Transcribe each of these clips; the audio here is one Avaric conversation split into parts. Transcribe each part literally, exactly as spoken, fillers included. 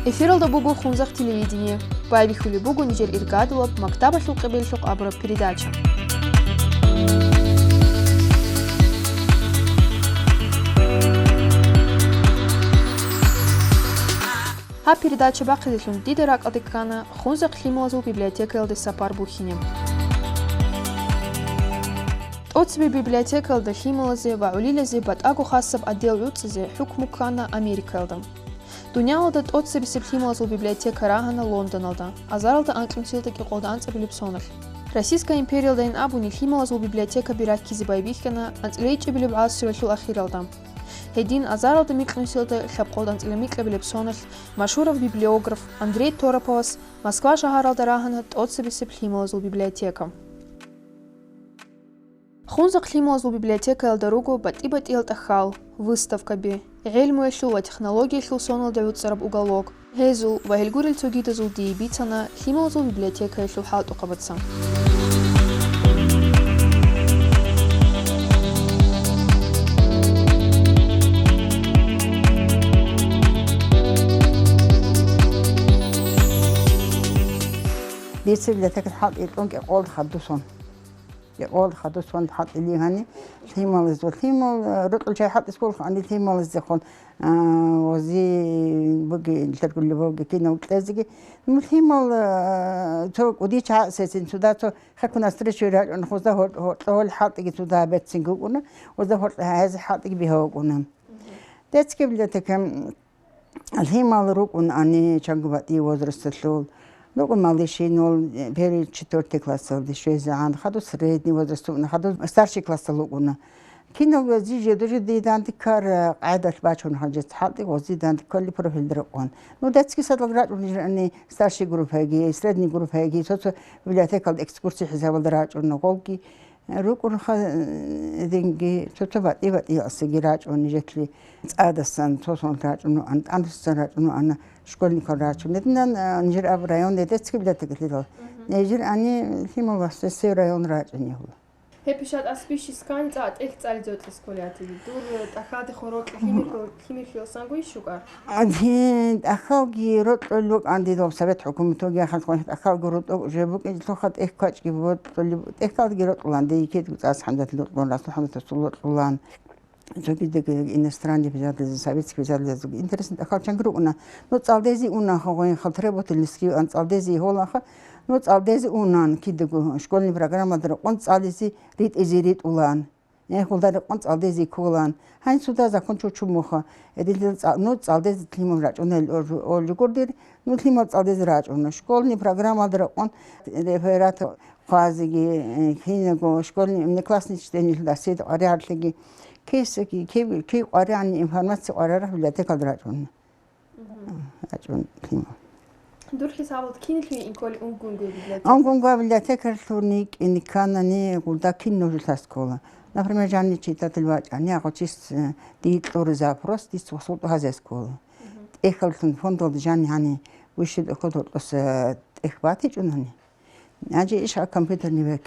Эфиралда буго Хунзахъ телевидение. Байбихьулеб буго нижер иргадулаб «Мактабалъул къебеллъухъ» абураб передача. Гьаб передача бахъизелъун дида ракӀалде ккана Хунзахъ лъималазул библиотекаялде сапар бухьине. ТӀоцебе библиотекаялда лъималазе ва гӀолилазе батӀаго хасаб отдел гӀуцӀизе хӀукму ккана Америкаялда. Дуниялалда тӀоцебесеб лъималазул библиотека рагьана Лондоналда, азаралда анкьнусиялда кӀикъоялда анцӀабилеб соналъ. Российская империялдайин абуни лъималазул библиотекаби раккизе байбихьана анцӀила ичӀабилеб гӀасруялъул ахиралда. Гьедин азаралда микьнусиялда лъабкъоялда анцӀила микьабилеб соналъ машгьурав библиограф Андрей Тороповас Москва шагьаралда рагьана тӀоцебесеб лъималазул библиотека. Хунзахъ лъималазул библиотекаялда руго батӀи-батӀиял тӀахьал, выставкаби, гӀелмуялъул ва технологиялъул соналда гӀуцӀараб уголок. Гьезул ва гьел гурел цогидазул дие бицана лъималазул библиотекаялъул хӀалтӀухъабаца. Дица библиотекалъ хӀалтӀи кьун кӀикъоялда хадусон. КӀикъоялда хадусон хӀалтӀилин гьани лъималаз ва лъимал, э, рукъул чай хӀалтӀизе кколха гьани лъималаздехун, а, гъози буги, лъергулли буги, кинав кьезеги. Ну, лъимал, э, цо кӀудияв чагӀи сецин цуда, цо хӀакуна стресс рачӀун, гъозда гьоркьо-, гьоркьо гьол хӀалтӀиги цуда берцинги букӀуна, гъозда гьоркьо гьазе хӀалтӀиги бигьа букӀуна. Детский библиотека, м, лъимал рукӀун ани чанго батӀи возрасталъул, рукӀун малышинал, первый, четвёртый классалде щвезегӀан, хадур средний возраст вукӀуна, хадур старший классал вукӀуна. Киналго зи жеду-жеди дандеккар, э, къагӀидалъ бачун гьанжеца хӀалтӀи, гъози дандеккарли профиль рекъон. Ну, детский садалда рачӀун жани старший группаги, средний группаги, цо-цо библиотекалда экскурсия хӀисабалда рачӀун гъолги. РукӀунха, э, динги, цо-цо батӀи-батӀиясеги рачӀун нижетлъи цӀадасан, цо сон рачӀун вугӀан, тӀамсасан рачӀун вугӀана, школьникал рачӀун. Гьединан, э, нижер аб районный детский библиотекалъидал. Мгм. Нижер ани лъимал васасев район рачӀунев. Гьеб пишат асбищи скани цӀа тӀехь цӀализе отӀес кколеатили. Дур тӀахьалдехун рокьи лъимихьил-, лъимихьилсанго иш рукӀар? Гье, тӀахьалги рокьулел рукӀан дидал Совет хӀукуматалги ахӀалхъун тӀахьалги рокьулел жо букӀинчӀелъулха тӀехь квачӀги бокьулеб-, тӀахьалги рокьулан, дей ккедго цӀас ХӀамзат рокьулан, Расул ХӀамзатасул рокьулан. Цогидеги иностранный писатель, советский писатель, интересный тӀахьал чанги рукӀуна. Ну, цӀалдезе унанха гъойин хал требовательский ан цӀалдезе гьолаха. Ну, цӀалдезе унан кидаго школьный программалда рекъон цӀализе ритӀизе ритӀулан. Э, хулда рекъон цӀалдезе кколан. Гьанже цо закон чучумуха. Эдил цӀа-, ну, цӀалдезе лъимал рачӀунел олжугурдир, ну, лъимал цӀалдезе рачӀуна. Школьный программалда рекъон реферат хъвазеги, э, кинаго, школьный внеклассный чтениялъул дасида къваригӀарлъиги, кесаги, кив, кив къваригӀани информация къварараб библиотекалда рачӀуна. Мгм. РачӀун лъимал. Дур хӀисабалда киналъуни инколи унгунгуя библиотека? Унгунгуя библиотекалъуни кӀиникканани гъулда кинаб жо лъаскола. Например, жанни читатель вачӀани, агъочис, э, дие кьури запрос, дис васултӀу гьазескола. Мгм. ТӀехьаллъун фондалда жанни гьани вищи доход гьоркьоса тӀех батичӀунани. Гьанже иш а компьютерный век.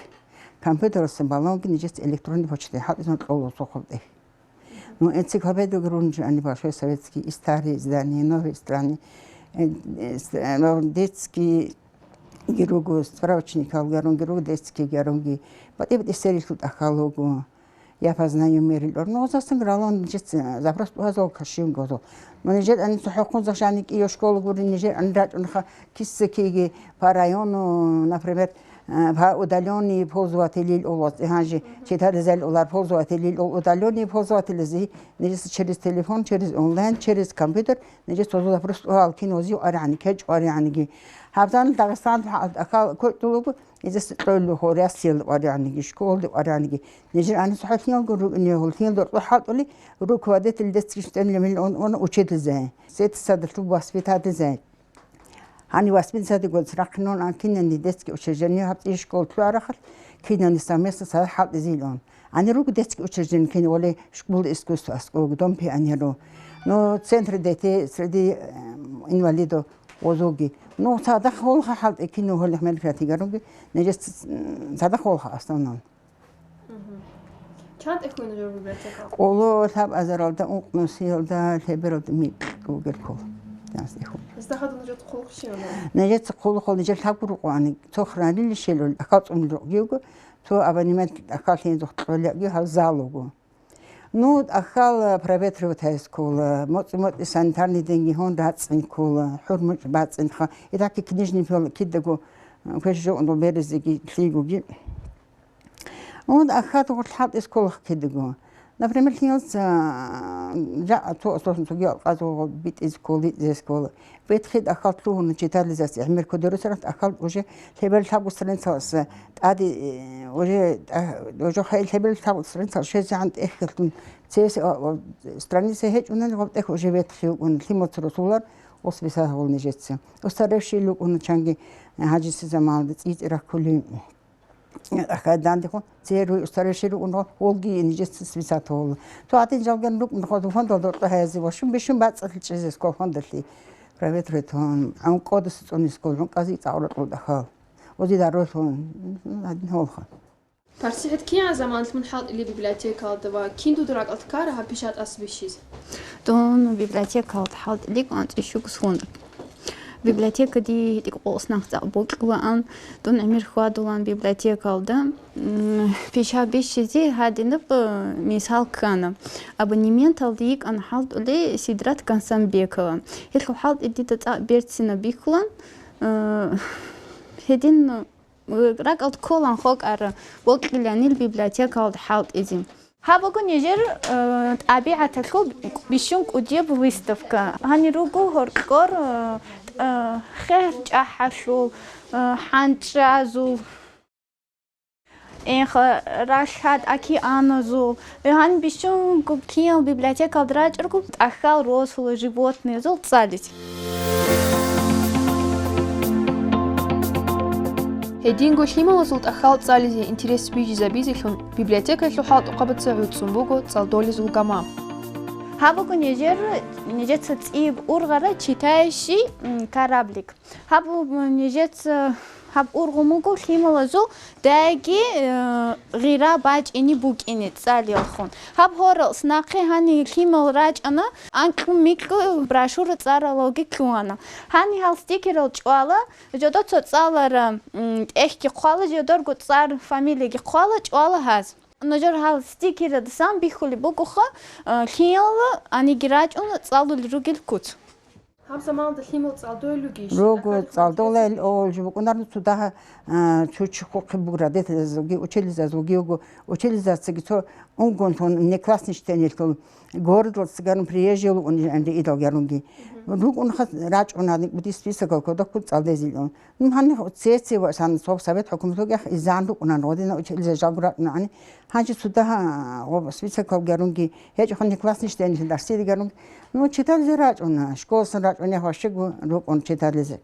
Компьютералъе балагьунги нижеца электронный почта хӀалтӀизабун кьола цохъаб тӀехь. Ну, энциклопедияги рун жани большой советский, и старые издания, и новые издания. Э, э, с-, э, детский ги руго, справочникалги рунги руго, детский ги рунги. БатӀи-батӀи сериялъул тӀахьал руго. Я познаю мир, ну, гъозасан гралун нижеца запрос тӀугьазул кашин гозул. Ну, нижер ани цохӀо Хунзахъ жанни кӀиго школа гури, нижер ани рачӀунха киса-киги по району, например, э, по удалённый пользователил улаз, гьанже читаризал улар пользователил ул удалённый пользователизе, нижеца через телефон, через онлайн, через компьютер, нижеца запрос тӀугьал кин вазив аригӀани, кечӀ аригӀаниги. Гьабзани Дагъистан хал кочӀдулугу, Изес кьоллуху, Россиялда къваригӀаниги, школалда къваригӀаниги. Нижер гьанис хӀалхиялгун ругӀине гьулхиял доркьо хӀалтӀули, руководитель детский штемлемил он, он учительзе, сетсадалъуб воспитательзе. Гьани воспитательзе гонц рахъинон ан кинани детский учреждение гьаб цӀи школ лъугӀарахъал, кинани совместно цадахъ хӀалтӀизилун. Гьани руго детский учреждение кин вале школа искусств аскӀов, дом пионеров. Ну, центр детей среди, э, инвалидов. Озоги. Ну, цадахъ гьолха хӀалтӀи кину гьолихъ мероприятиеги руги, нижес ц-, цадахъ гьолха основном. Мгм. Чан тӀехь вугин жо библиотека? Оло лъаб азаралда, ункънусиялда, лъебералда микь вугел ккола. Гьезда хадуб нужеца хъулухъ щиб? Нижеца хъулухъ нижер лъабго рукъани, цо хранилищел ахал цӀунулев гьев, цо абонемент ахал гьензухъ кьолевги гьав зал вуго. Ну, ахал проветривать гьайс ккола, моцӀи-моцӀи санитарный деньги гьон рацӀцӀин ккола, хӀурму бацӀцӀинха. И так и книжный пол кидаго, э, квеш жо березеги лъигоги. Ун ахад гъур хӀалтӀиз кколахъ кидаго. Например, лъиялца, жа-, цо асосун цоги алкъазул битӀиз ккола, битӀизе ккола. Бетхид ахал лъугьуна читализас гӀемер кодерусарахъ ахал уже лъебер лъабго страницалас тӀаде, э, уже, а, уже хай лъебер лъабго страницал шезегӀан тӀехьалъун цес, а, а, страница гьечӀунани гъаб тӀехь уже бетхи вукӀун лъимаца русулар ус бисагьул нижеца. Устарев щил вукӀуна чанги, э, гьажиси заманалда цӀийцӀи рахъули. Ахай дандехун церуй устарев щил вукӀун гъаб, волги нижеца списать гьола. Цо гьадин жалган рукӀун гъаб фондал доркьа гьаязе ва шун бищун бацӀцӀалъи чӀезес ккол фондалъи. Проветривать гьун, гӀун кӀодас цӀунис ккол, гӀун кӀази цӀагӀура кьулда хал. Ози дарулъун, гьадин гьолха. ПарсихӀат кигӀан заманалъ мун хӀалтӀили библиотекалда ва кин дуда ракӀалда ккара гьаб пиша тӀаса бищизе? Дун библиотекалда хӀалтӀилик анцӀи щугу сунда. Библиотека дие гьитӀикӀ къолъ нахъ цӀакъ бокьулаан, дун гӀемер хьвадулаан библиотекалда. М, пиша бищизе гьадинаб, э, мисал ккана. Абонементалда йикӀана хӀалтӀули Сидрат Гансамбекова. Гьелъул хӀалтӀи дида цӀакъ берцинаб бихьулан, э, гьедин РакӀалда кколан хокӀара бокьиланил библиотекалда хӀалтӀизе. Гьаб буго нижер, э, тӀабигӀаталъул бищун кӀудияб выставка. Гьанир руго гьоркьор, э, э, хер чӀахӀалъул, э, хӀанчӀазул, энха ралъад океаназул, Гьаниб бищун гьаб киял библиотекалда рачӀаргу тӀахьал росула животныязул цӀализе. Гьединго лъималазул тӀахьал цӀализе интерес бижизабизелъун библиотекаялъул хӀалтӀухъабаца гӀуцӀун буго цӀалдолезул гама. Гьаб буго нижер, нижеца цӀияб ургъара «Читающий, м, кораблик». Гьаб, м, нижеца гьаб ургъун буго лъималазул дайги, э, гъира бачӀине букӀине цӀалиялхун. Гьаб гьоралъ нахъе гьанир лъимал рачӀана, анкьу-микьу брошюра цӀаралги лъугьана. Гьанир гьал стикерал чӀвала, жодор цо цӀалара, м, тӀехьги хъвала, жодорго цӀар, фамилияги хъвала, чӀвала гьаз. Нужер гьал стикерадасан бихьулеб бугоха, э, лъимал гьаниги рачӀун цӀалулел ругел куц. Гьаб заманалда лъимал цӀалдойл ругищ? Руго, цӀалдолел, о, жо букӀунарну цо дагьа, а, цо чи хъухъи бугра, детазулги, училищазулги вуго, училищасаги цо унгонлъун, внеклассничтенилъул, городалцагарун приезжий вугун, анде идалгарунги. РукӀунха рачӀуна, никӀ буди списокал кодаккун цӀалдезилун. Ну, гьанна цеце ва сан цо Совет хӀукуматугех изан рукӀунан, гъодина училище жалгу ракӀунани. Гьанже цо дагьа, гъо, списокалгарунги, гьечӀо ханни классничтенилъ дарсиригарунги. Ну, читализе рачӀуна, школасан рачӀунех ващего рукӀун читализе.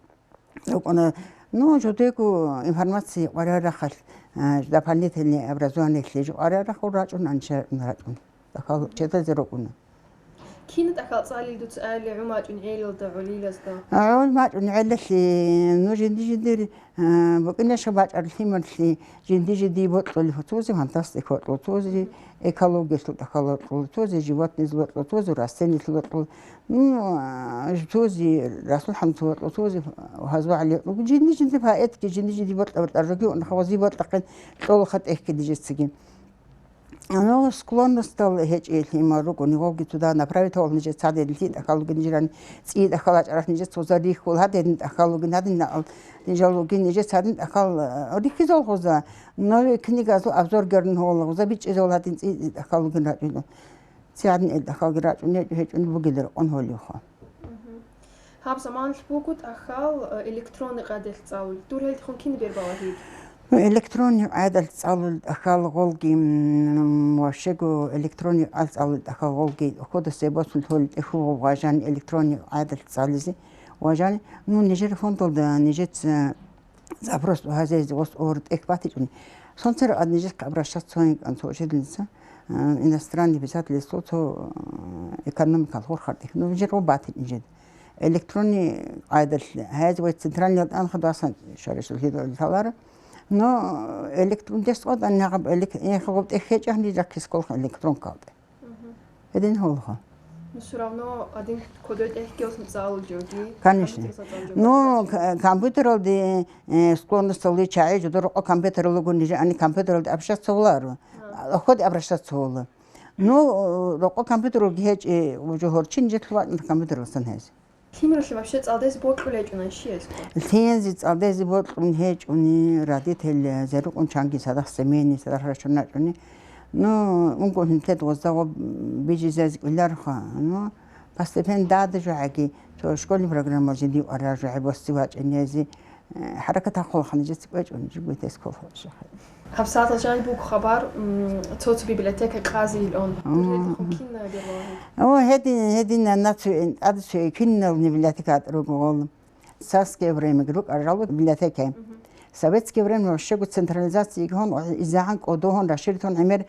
РукӀуна, ну, жодего информация къварарахъалъ, а, дополнительное образованиелъе жо къварарахъул рачӀун, анча рачӀун. Ахал читализе рукӀуна. Кина тӀахьал цӀалил дуца аяле гӀумачӀун гӀелалда, гӀолилазда? ГӀол мачӀун гӀелалъе, ну, жинди-жиндир, а, букӀинаша бачӀар лъималъе, жинди-жинди бокьулев, цози фантастика бокьул, цози экологиялъул тӀахьал бокьул, цози животныйзул бокьул, цози растениялъул бокьул, ну, а, цози Расул ХӀамзатов бокьул, цози Гьазва ГӀали бокьул. Жинди-жинди поэтги, жинди-жинди бокьа-бокьа регионалда, ва зи бокьахъин кьолаха тӀехьги дижецаги. Ну, склонностал гьечӀелъи ма рукӀуни, гъовги туда направить гьавал нижер цадилъи тӀахьалуги нижерани цӀи тӀахьал ачӀарах нижер цоза рихьул, гьадин тӀахьалуги, гьадин наал нижалуги нижер цадин тӀахьал, э, рихьизал гъоза. Новый книгазул обзор герн гьавал гъоза бичӀчӀизавал гьадин цӀи тӀахьалуги рачӀуна. Ци гьадин ил тӀахьалги рачӀун гьечӀо, гьечӀун бугел рекъон гьолевха. Гьаб заманалъ буго тӀахьал, э, электронный къайдалъ цӀалул. Дур гьелдехун кин бер балагьид? Электронный къайдалъ цӀалул тӀахьал гъолги, м, вообще-го электронный къайдалъ цӀалул тӀахьал гъолги, худасеб босун лъолел тӀехьугъав важан электронный къайдалъ цӀализе важан. Ну, нижер фондалда, нижеца запрос гьазейзе гъос ор тӀехь батичӀуни. Сонцера ад нижехъе обращаться гьанкӀан цо учительница, э, иностранный писательство, цо, э, экономикал хурхар тӀехь. Ну, нижер гъо батичӀ нижеда. Электронный къайдалъ гьаяз вай центральный анха дасан шаришал хидал лъалара. Но электрон дес къвадан нагъаб элек-, эхо гъоб тӀехь гьечӀ гьаниб жаккис колха электронкалде. Гьедин гьолха. Ну, всё равно один кодой тӀехьги цӀалулев жоги. Конечно. Компьютералъ цӀалулев жоги. Ну, к-, компьютералде, э, склонность лъугьуна чагӀи, жодор рокъо компьютерал руго, нижер ани компьютералде общаться гьавуларо. А. Хоть обращаться гьавула. Ну, рокъо компьютералги гьечӀеб, уже гьорчи нижер лъугьа компьютералдасан гьез. Лъимералъе вообще цӀалдезе бокьулеб гьечӀунани щияс? Лъиензе цӀалдезе бокьун гьечӀони, родитель, э, зарукъун чанги цадахъ семейный, цадахъ рашун рачӀуни. Ну, унго гьунтед гъозда гъоб бижизазе кӀвеларха. Ну, постепенно дада жогӀаги, то школьный программа жиндив ара жогӀи босси вачӀинезе, э, хӀаракат ахъулха нижеца кӀвечӀун, жигуйтес колхоза. ГьабсагӀат жай буго хабар, м, цо-цо библиотека къазе илон. Мгм. Дур гьедин кинаб бергьула гьеб? О, гьедин, гьедин наци-, тӀаде цо кинаб библиотека руго гъол. Царское время рукӀа жал библиотека. Мгм. Советское время вообще централизация гьон, изегӀан кӀодо гьон, расширить гьон гӀемер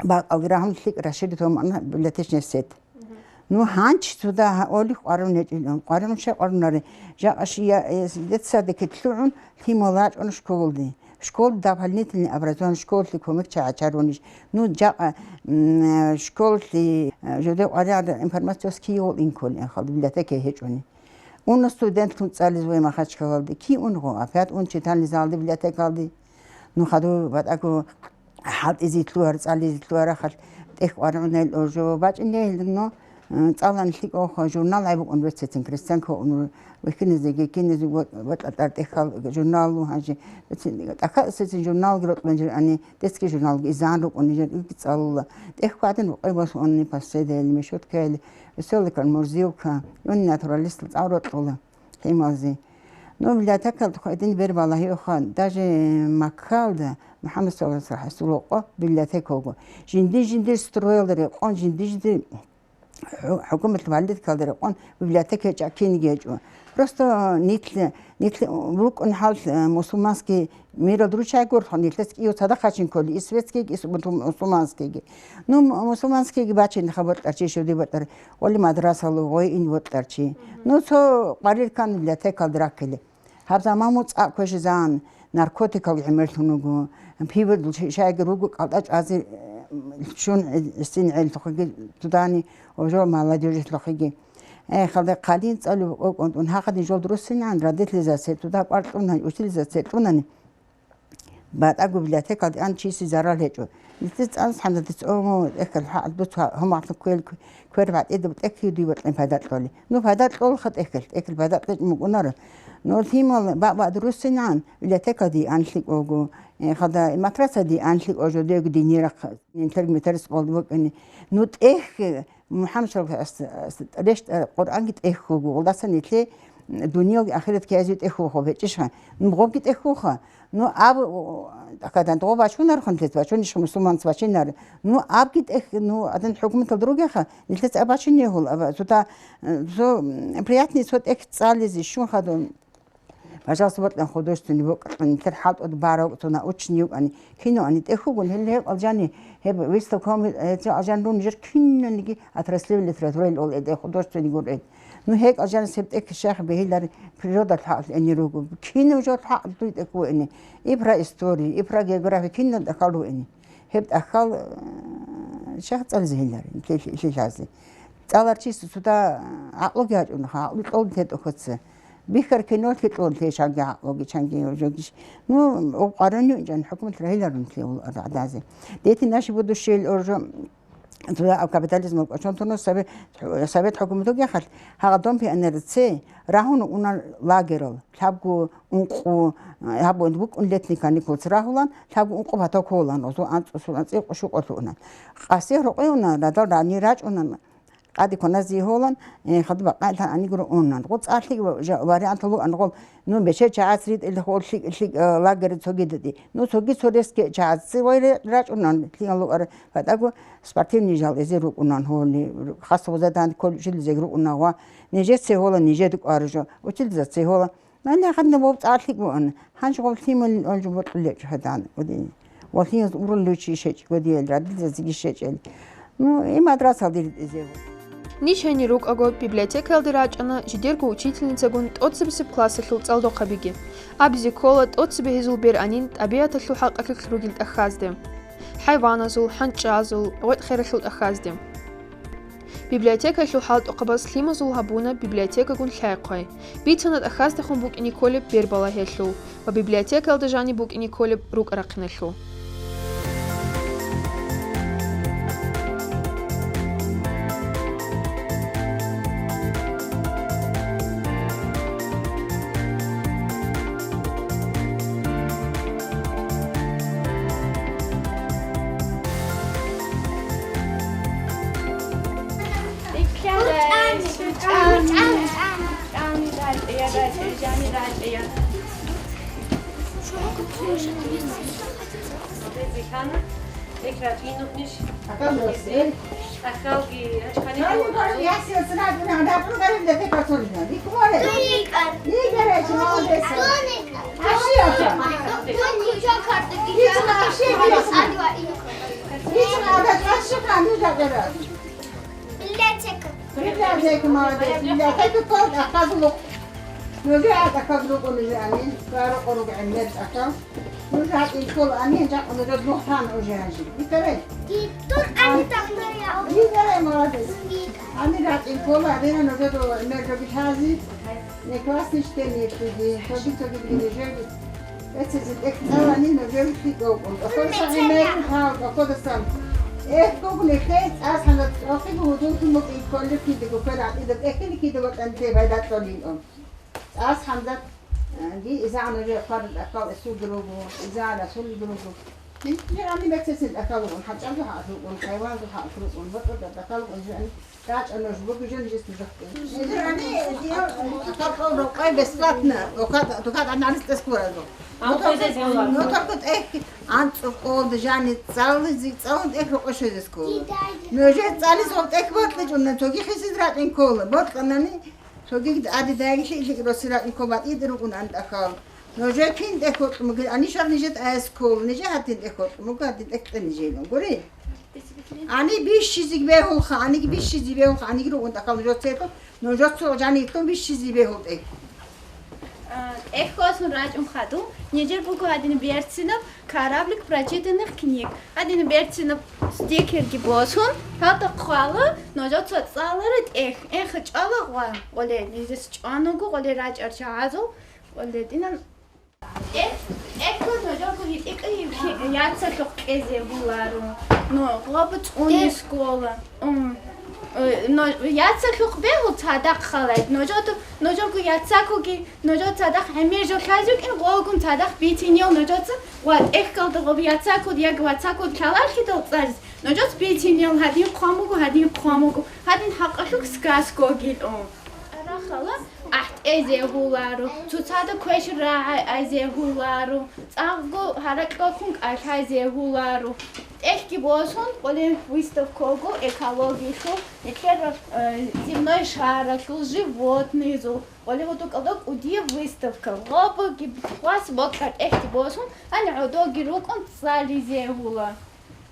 бакӀалги рагьун лъикӀ расширить гьон мана библиотечный сеть. Мгм. Ну, гьанчи цо дагь олих къваригӀун гьечӀилан. КъваригӀун щай къваригӀунаре? Жакъа шия, э, детсадике лъугӀун, лъимал рачӀун школалде. Школалда дополнительный образование, школалъе кумекчагӀи гьачарунищ. Ну, жакъа, м, э, школалъе, э, жодев къваригӀараб информация кигӀан инкколин, хал библиотека гьечӀони. Унна студентлъун цӀализе вай Махачкалалде. КигӀан гъо, опять ун читальный залалде, библиотекалде. Ну, хадув батӀаго хӀалтӀизе лъугьар, цӀализе лъугьар ахалъ тӀехь къваригӀунел жо бачӀине, ну, э, цӀалан лъикӀ охо, журнал гӀайбукъун вецецин, крестьянка ун вехьинезеги, кинезе ва-, ватӀатӀар тӀехьал журнал гьанже, вецин, тӀакаэсецин журналги рокьун жир ани, детский журналги изан рукӀун жир, илги цӀалула. ТӀехь хьвадин рукъай босун ани, пасседайли, мешоткайли, веселка, мурзилка, ун натуралистал цӀал рокьула лъималзи. Ну, библиотекалда хъведин бер балагьиха, даже Маккалда МухӀаммад саллаллагьу гӀалайгьи вассаллам гьесул рокъо библиотека вуго. Жинди-жиндир строялда рекъон, жинди-жиндир хӀу-, хӀукуматалъ валидкалда рекъон библиотека гьечӀо, киниги гьечӀо. Просто нилъ, нилъ рукӀун гьал, э, мусулманский мирал ручай гурлъун, нилъес кӀиго цадахъ гьачин кколи, и светскийги, и мусулманскийги. Ну, м-, мусулманскийги бачин хабар кьарчи, шуди батӀар. Гъоли мадрасалу гъой ин вокьарчи. Ну, цо къварир ккан библиотекалда раккили. Гьаб заман муцӀа квешизан, наркотикал гӀемерлъун вуго. Пивал шайги руго кӀалтӀа чӀвазе, э, щун, э, син гӀеллъухъеги тудани, ожо молодёжьлъухъеги. Э, халда хъалин цӀалу кӀокӀун тун, гьахъа дин жолд руссинан, родительзасе туда кӀвар кьунан, учительзасе кьунани. БатӀа библиотекалде ан чиси зарал гьечӀо. Нилъер цӀалас гьанадец омо тӀехьал хӀакъ дуц гьа-, гьумахъ квел квер батӀида тӀехьиуди вокьин пайда кьоли. Ну, пайда кьолха тӀехьал, тӀехьал пайда кьечӀ мукӀунаро. Ну, лъимал ба-, ба-, дуруссинан, библиотекади анлъи кӀого, э, хада матрасади анлъи кӀожо, дег динирахъ, интер-, метерс болд вокьини. Ну, тӀехь МухӀаммад саллаллагьу гӀалайгьи ва саллам, рещтӀа Къуръанги тӀехьуго, гъолдасан нилъе дуниял ахират киязе тӀехьухъо, гьечӀищха? Ну, гъобги тӀехьуха. Ну, аб, о, о, кадан догъо бачунархун лъец бачунищха, мусулманц бачинар. Ну, абги тӀехь, ну, адан хӀукуматал ругеха, нилъец аб бачине гьул, аба, цо та, э, цо, м, приятный цо тӀехь цӀализе, щун хадун. Пожалуйста, бокьан художественный бокьан, нилъер хӀалтӀуда барав цо научный юкӀани, кино ани тӀехьугун, гьел гьеб алжани, гьеб выставка гьечӀо алжан рун, жер кинониги отраслевый литературалъул эде художественный гурел. Ну, гьекӀал жанис гьеб тӀехь щайх бегьилари, природа лъагӀалъ эни руго. Кинаб жо лъагӀалъ дуй тӀехь вугӀине? И про историю, и про географию, кинаб тӀахьал ругӀине? Гьеб тӀахьал, э, щайх цӀализе гьилари, лъи-, лъи-, лъилъазе. ЦӀалар чиса цо та гӀакълуги гьачӀунаха, гӀакълу кьолин тетӀухъаца. Бихьар кинолъи кьолин лъе чанги гӀакълуги, чанги жогиш. Ну, къварани жан хӀукумат рагьиларун лъе гӀадазе. Дети наши будущее оржо Туда капитализмал кӀочон туно совет, совет хӀукуматалги яхалъ, гьагъа дом пионерци рагьун уна лагерал, лъабгу ункъу, гьабун букӀун летний каникулци рагьулан, лъабгу ункъу баток гьолан, озу анцӀусул анцӀи къушукъулъуна. Къаси рукъиуна, радал рани рачӀуна, къади кваназе гьолан, э, хадуб бакъайлъан анигуро унан. ГъуцӀалъи ва-, жа-, вариант лугӀан гъол, ну, бече чагӀац ритӀил гьол лъи-, лъи-, э, лагерь цогидати. Ну, цоги цо реске чагӀац ци вай ре-, рачӀунан, лъиялу ара, батӀаго спортивный жал эзе рукӀунан гьоли, хасаб задан кколчилизеги рукӀуна ва нижеце гьола нижеда кӀваржо, училизаце гьола. Нани гьанна вов цӀалъи гуан, гьанж гъов лъимал олжо бокьулечӀ гьадан, уди. Ва лъимаз урулев чи щечӀго диел, радилзазиги щечӀел. Ну, и мадрасал дир эзе. Ниж гьенир рукӀаго, библиотекаялде рачӀана жидерго учительницагун тӀоцебесеб классалъул цӀалдохъабиги. Абизе ккола тӀоцебе гьезул бер анин тӀабигӀаталъул хӀакъалъулъ ругел тӀахьазде, хӀайваназул, хӀанчӀазул, гъветӀ-хералъул тӀахьазде. Библиотекалъул хӀалтӀухъабаз лъимазул гьабуна библиотекагун лъай-хъвай. Бицана тӀахьаздехун букӀине кколеб бербалагьиялъул ва библиотекаялда жаниб букӀине кколеб рукӀа-рахъиналъул. Библиотека. Библиотека, молодец. Библиотека ккола тӀахьазул рукъ. Нуж гьатӀахъаз рукӀунел жани, ва рукъу ругӀин мер тӀахьал. Нуж гьатӀин ккола ани, жакъа нужер нухъан уже гьанжи. Витаре? Дидур ани тахъая. Витаре, молодец. Ани гьатӀин ккола, адина нужер мер жоги лъази. Не классный чтение туги, тоги-тоги грижеги. Эцези тӀехь цӀалани нужер хитӀокъун. Тохол сагъи мер хал, тохоласан. Эх, гугли хей, цӀас гьанат тохи гудул тумук икколли киди гукер атида тӀехили киди ватан те байда тӀолин он. ЦӀас гьанзат, э, ди иза нужер хвар акал эсул другу, иза расул другу. Жирани мецесин акалугун, хӀачӀазу хӀалугун, хайванзу хӀалугун, батӀурда акалугун, жирани рачӀа нуж бугу, жирани жис нужахъе. Жирани, дио, акал рокъой бесплатно, дукат, дукат анализ тес куразу. Ам хойзе зелар. Но только тӀехь анцӀу къолда жани цӀализи, цӀалун тӀехь рокъой шойзе скола. Нужер цӀализ гъоб тӀехь ботличӀун, цоги хисиз рачӀин ккола. Ботланани, цоги ади дайги хи илик росиракӀин ккола, батӀиде ругун ан тӀахьал. Нужер кин тӀехь гьоркьун бугел, анишар нижер тӀаяс ккола, нижер гьатин тӀехь гьоркьун буго, гьатин тӀехь кье нижер. Гури? Ани бищизи бегьулха, аниги бищизи бегьулха, аниги ругун тӀахьал нужер церков, нужер цо жанитлъун бищизи бегьул тӀехь. А, тӀехь косун рачӀун хадуб, нижер буго гьадин берцинаб кораблик прочитанных книг. Гьадин берцинаб стикерги босун, гьалда хъвала, нужер цо цӀалара тӀехь, эх, чӀвала гъва, гъоле, нижес чӀван вуго, гъоле рачӀар чагӀазул, гъоле динан. Эх, эх, нужерго гьитӀикӀи яцалъухъ кьезе гьуларо. Но, гъоба цӀуни скола. М. Э, но, яцалъухъ бегьу цадахъ халайд. Нужерго, нужерго яцакуги, нужер цадахъ гӀемер жо лъазукӀин, гъолгун цадахъ битинел нужеца ва тӀехьалда гъоб яцакуд яги вацакуд лъалархидал цӀарз. Нужец битинел гьадин хъван буго, гьадин хъван буго, гьадин хӀакъалъухъ сказка гил. М. Рахала ахӀтӀезе гьуларо, цоцазда квеш рагӀайзе гьуларо, цӀакъго гьаракьалъун кӀалъайзе гьуларо. ТӀехьги босун, къолен выставка буго экологиялъул, нилъер, э, земной шаралъул, животныйзул, къоле гьудукӀалда кӀудияб выставка. Гъобги хвас бокьа тӀехьги босун, гьанив гӀодоги рукӀун цӀализе гьула.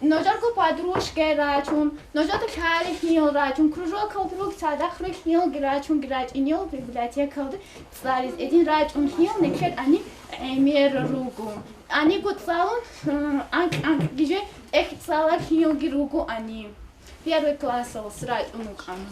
Нужерго подружкай рачун, нужерго лъалихьил рачун, кружокал друг цадахъ рухьилги рачунги рачӀинел библиотекалде цӀализ. Эдин рачӀунлъил нилъер гьаниб гӀемер руго. Гьаниго цӀалун, анкь-анкьги же тӀехь цӀалархьилги руго гьаниб. Первый классалас рачӀун вукӀана.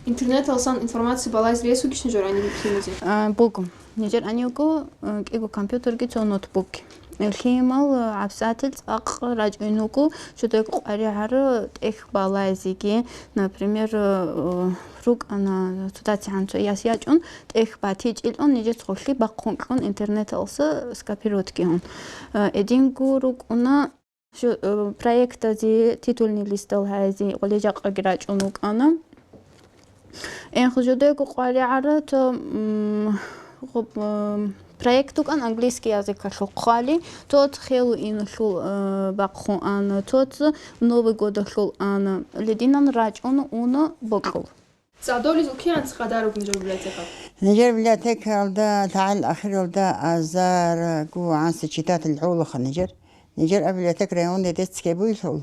Интернеталсан информация балайзе рес вугищ нужер гьаниб лъимазе? А, буго. Нижер гьанивго, э, кӀиго компьютерги цо ноутбукги. Э, лъимал, э, гӀабсатил цӀакъ рачӀун вуго, жодайго къваригӀараб тӀехь балайзеги, например, э, рукӀана цо дацигӀан цо яс ячӀун, тӀехь батичӀелъун, нижер цолъи бахъун кьун интернеталса скопировать гьун. Э, эдинго рукӀуна Жо-, э, проектазе, титульный листал гьайзе, гъоле жакъаги рачӀун вукӀана. Эн хъу жодего къваригӀара то, м, гъуб-, м, проект вукӀан английский языкалъул хъвали, тот Хэллоуиналъул, э, бахъун ана, тот Новый годалъул ана. Лединан рачӀун уна бокьул. ЦӀадолез уккиянц къадар ругин жо библиотека? Нижер библиотекаялда лъагӀел ахиралда азарго гӀанси читатель гӀолаха нижер. Нижер а библиотека районде децке буйлъул,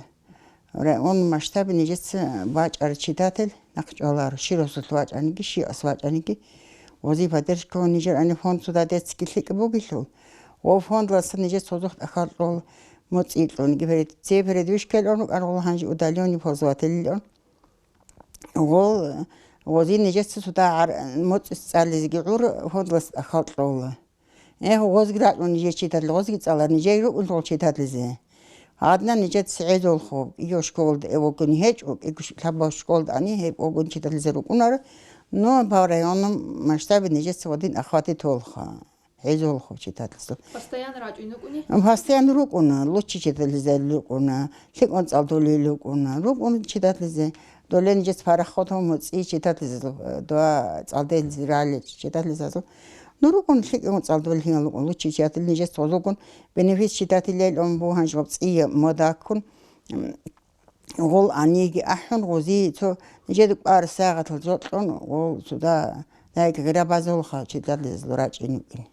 район масштабе нижеца бачӀар читатель нахъчӀваларо, щиросулъ вачӀаниги, щиас вачӀаниги, вазифа держкого нижер ани фонд суда децки лъикӀ бугелъул, ва фондласа нижеца гьозухъ тӀахьалъул муцӀилъунги перед-, це передвижкалъун, аргъула гьанжи удалённый пользователлъун. Гъол, гъозин нижеца цо дагьар моцӀис цӀализеги гӀур, гьодлас ахал кьола. Эх, гъозги рачӀун нижер читадлъи, гъозги цӀалар нижер рукӀунлъул читадлъизе. Гьадна нижеца гӀезолхо, кӀиго школда эвогун гьечӀо, кӀиго ш-, лъабго школда ани гьеб огун читадлъизе рукӀунар, но по районном масштабе нижеца гъодин охватить толха. ГӀезолхо читадлъизе. Постоянно рачӀун рукӀуни? Постоянно рукӀуна, лучи читадлъизе рукӀуна, лъикӀун цӀалдулел рукӀуна, рукӀун читадлъизе. Доле нижеца параход гьун моцӀи читадлъизе, дуа цӀалдел рали читадлъизазул. Ну, рукӀун лъикӀун цӀалдулел гьинал рукӀун, лучи читадлъи нижеца гъозулгун бенефис читадлъилел он бугьан жоб цӀия модаккун. Гъол аниги ахӀун, гъози цо нижеда кӀвар сагъатал жокьун, гъол цуда дайги гъирабазулха читадлъизазул рачӀин рукӀин.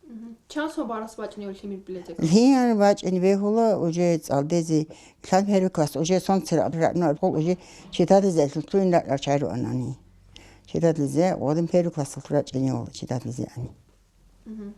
Мгм. Чан сон барас бачӀинев лъимер библиотека? Лъимер бачӀин бегьула, уже цӀалдезе, лъан первый класс, уже сон церагӀ-, гъол уже читадлъизалъул туин рачӀай руанани. Читадлъизе, гъодин первый классалъул рачӀинев читадлъизе ани. Мгм.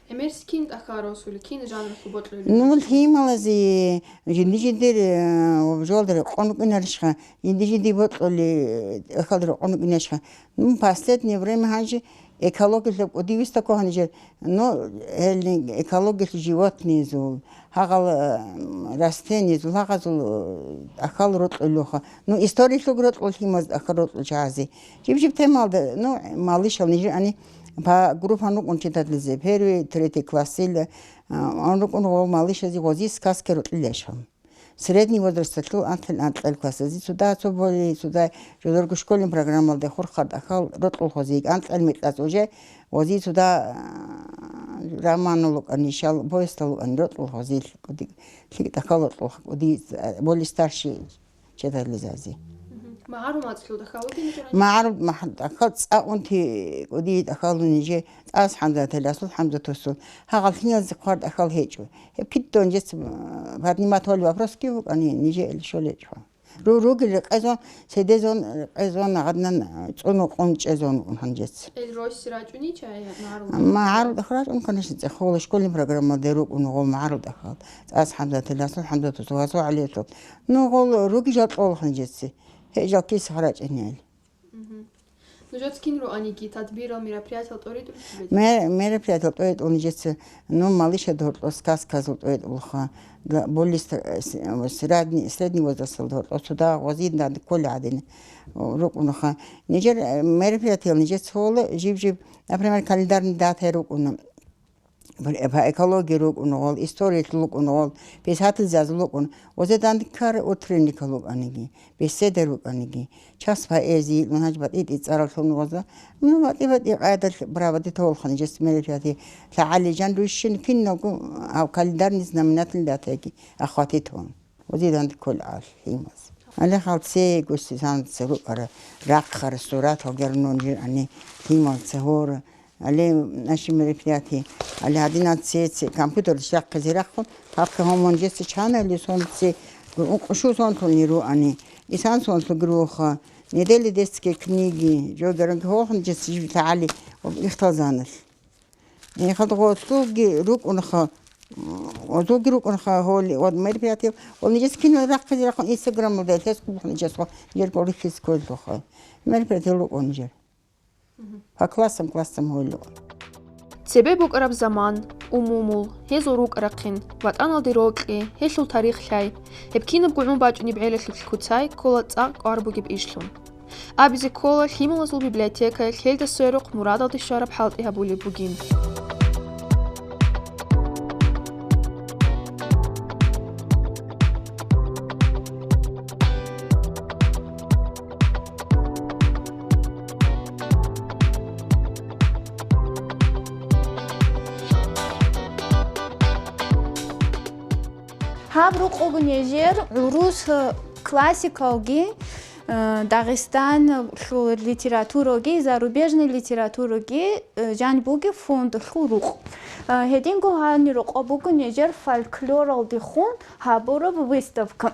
ГӀемерси кин тӀахьал росулел, кин жанр хъубокьулел? Ну, лъималази жинди-жиндир, э, обжалда рекъон рукӀинарищха, жинди-жинди бокьули, э, эхалда рекъон рукӀинарищха. Ну, последнее время гьанже экологиялъе кӀудивиста ккогьанижер, ну, гьелин экологиялъе животныйзул, гьагъал, э, растениязул, гьагъазул, э, тӀахьал рокьулеха. Ну, историялъулги рокьул лъимаз тӀахьал рокьул чагӀази. Жиб-жиб темалда, ну, малышал нижер ани, Ба группа нукъун читадлъизе, первый, третий классил, а, рукӀун гъо малышазе гъози сказка рукӀилешха. Средний возрасталъул анлъил анкьал классазе цуда цо боли, цуда жодорго школьный программалде хурхад ахал рокьул гъози анкьал микьаз уже гъози цуда, а, романал рукӀани, шал повестал рукӀани рокьул гъози лъикӀ ахал рокьул кӀуди, а, боли старший читадлъизазе. Мгм. МагӀарул мацӀлъуда хьалуги нижер? МагӀарул махӀ-, тӀахьал цӀа унти кӀудиги тӀахьалун нижер, цӀас ХӀамзатил, Расул ХӀамзатусул. Гьагъал лъималазе хъвар тӀахьал гьечӀо. Гьеб киддон жеца, м, поднимать гьол вопросги вукӀани, нижер ил щолечӀо. Ру-, ругел рекъезон, седезон, рекъезон, гьаднан, цӀуну къун чӀезон ун гьанжеца. Ил росси рачӀуни чай магӀарул? МагӀарул тӀахьал рачӀун, конечно, цӀехола школьный программалде рукӀун гъо магӀарул тӀахьал. ЦӀас ХӀамзатил, Расул ХӀамзатусул, Васул ГӀалиевсул. Ну, гъол руги жал кьола гьанжеца. Гьей жал киса гьарачӀинел. Мгм. Нужеца кин руаниги, тадбирал, мероприятиял тӀоритӀулищ? Ме-, мероприятиял тӀоритӀул нижеца, ну, малышазе гьоркьор сказказул тӀоритӀулха, да, более ста-, э, с-, э, средний, средний возрасталда гьоркьор цо дагь гъозин дада кколей гӀадин рукӀунха. Нижер, э, мероприятиял нижеца гьола жиб-жиб, например, календарный дата рукӀуна. По экологии рукӀун гъол, историялъул рукӀун гъол, писательзазул рукӀун, озе дандеккар утренникал рукӀаниги, беседа рукӀаниги, час поэзии, гьанже батӀи-батӀи цӀаралъун гъоза, ну, батӀи-батӀи къайдалъ браваде тавулхъан жес мероприятие, лъагӀалижан рущин киналго гьав календарный знаменательный датаги охватить гьун. Узиданда кколаал лъималаз. Гьале хал цегоси санца рукӀара, рахъара суратал гернун жирани лъималца гьора. Гьале наши мероприятия, гьале гьадинал цеце компьютерда щвахъизе рахъун, папка гьомон жеце чанали сонце, ункъушу сонтулни руани, исан сонлъуги руха, недели детские книги, жо геронги гьолхун жеце жиб лъагӀали ихталзаналъ. Гьелъулги рукӀунха, гьелъулги рукӀунха гьоли ва мероприятие, ва нижес кинал рахъизе рахъун Инстаграмалда, Фейсбукалда нижес ва нижер гьорихьиз кколелъулха. Мероприятие рукӀун нижер. По классам, классам гьоли. Цебе букӀараб заман, умумул, гьезул рукӀа-рахъин, ватӀаналде рокьи, гьелъул тарих лъай, гьеб кинабго гӀун бачӀунеб гӀелалъулъ куцай ккола цӀакъ кӀвар бугеб ишлъун. Абизе ккола, лъималазул библиотекаялъ гьелда сверухъ мурадалде щвараб хӀалтӀи гьабулеб бугин. Гьаб рукъ буго нижер гӀурус классикалги, э, Дагъистанлъул литератураги, зарубежный литератураги, э, жаниб бугеб фондлъул рукъ. Э, гьединго гьанир рокъоб буго нижер фольклоралдехун гьабураб выставка.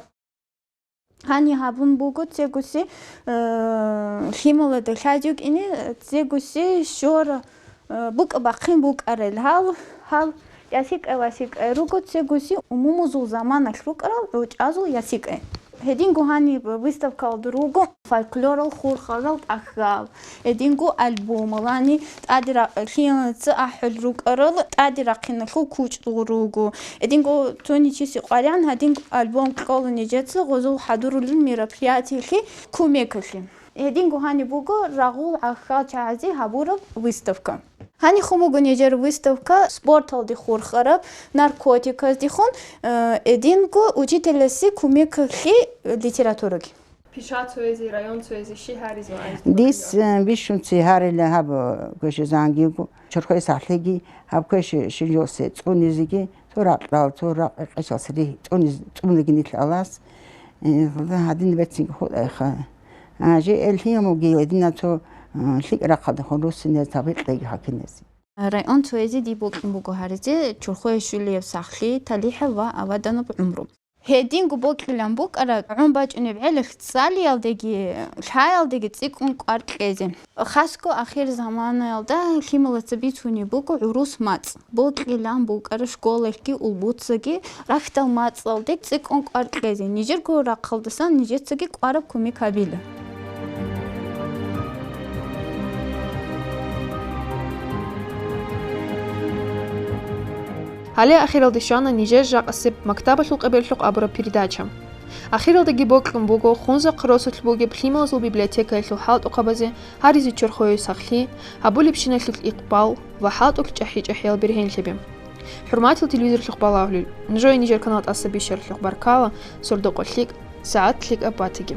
Гьанир гьабун буго цегоси, э, лъималазда лъазе вукӀине, цегоси щора, э, букӀа-бахъин букӀарал гьал, гьал ясикӀай-васикӀай руго цегоси умумузул заманалъ рукӀарал гӀучӀазул ясикӀай. Гьединго гьаниб выставкалда руго фольклорал хурхарал тӀахьал, гьединго альбомал, гьани тӀаде ра-, лъиялаца ахӀул рукӀарал тӀаде рахъиналъул кучӀдул руго. Гьединго цониги чиясе къваригӀан гьадин альбом кьола нижеца гъозул хӀадурулел мероприятиялъе кумекалъе. Гьединго гьаниб буго рагъул гӀахьал чагӀазе гьабураб выставка. Гьанихъун буго нижер выставка спорталде хурхараб, наркотиказдехун, э, гьединго учителасе кумекалъе литератураги. Пишат цоязе, район цоязе щи гьаризе ва гьаризе Дис, э, бищунци гьарила гьаб, э, квеши зангиго, чорхое сахлъиги, гьаб квеши шилосе цӀунизеги, цо ракьал, цо ракь-, къечал сири цӀуниз-, цӀуниги нилъ алас, э, гьадин бецинги хутӀайха. А, же эл гьимуги, гьедина цо, э, лъикӀ рахъалдехун руссинез, табикълъиги хӀакимез. Район цоязе дие бокьун буго гьаризе чорхое щулияб сахлъи, талихӀав ва аваданаб гӀумру. Гьединго бокьилан букӀараб гӀун бачӀунеб гӀелалъ цӀалиялдеги, лъаялдеги цӀикӀкӀун кӀвар кьезе. Хасго ахир заманаялда лъималаца бицунеб буго гӀурус мацӀ. Бокьилан букӀараб школалъги улбуцаги рахьдал мацӀалде цӀикӀкӀун кӀвар кьезе, нижерго рахъалдасан нижецаги кӀвараб кумек гьабила. Гьале ахиралде щвана нижер жакъасеб мактабалъул къебеллъухъ абураб передача. Ахиралдаги бокьун буго Хунзахъ росулъ бугеб лъималазул библиотекаялъул хӀалтӀухъабазе гьаризе чорхое сахлъи, гьабулебщиналъул икъбал ва хӀалтӀулъ чӀахӀи-чӀахӀиял бергьенлъаби. ХӀурматиял телевизорлъухъ балагьулел, нужее нижер канал тӀаса бищаралъухъ баркала, сордо-къо лъикӀ, сагӀат лъикӀаб батаги.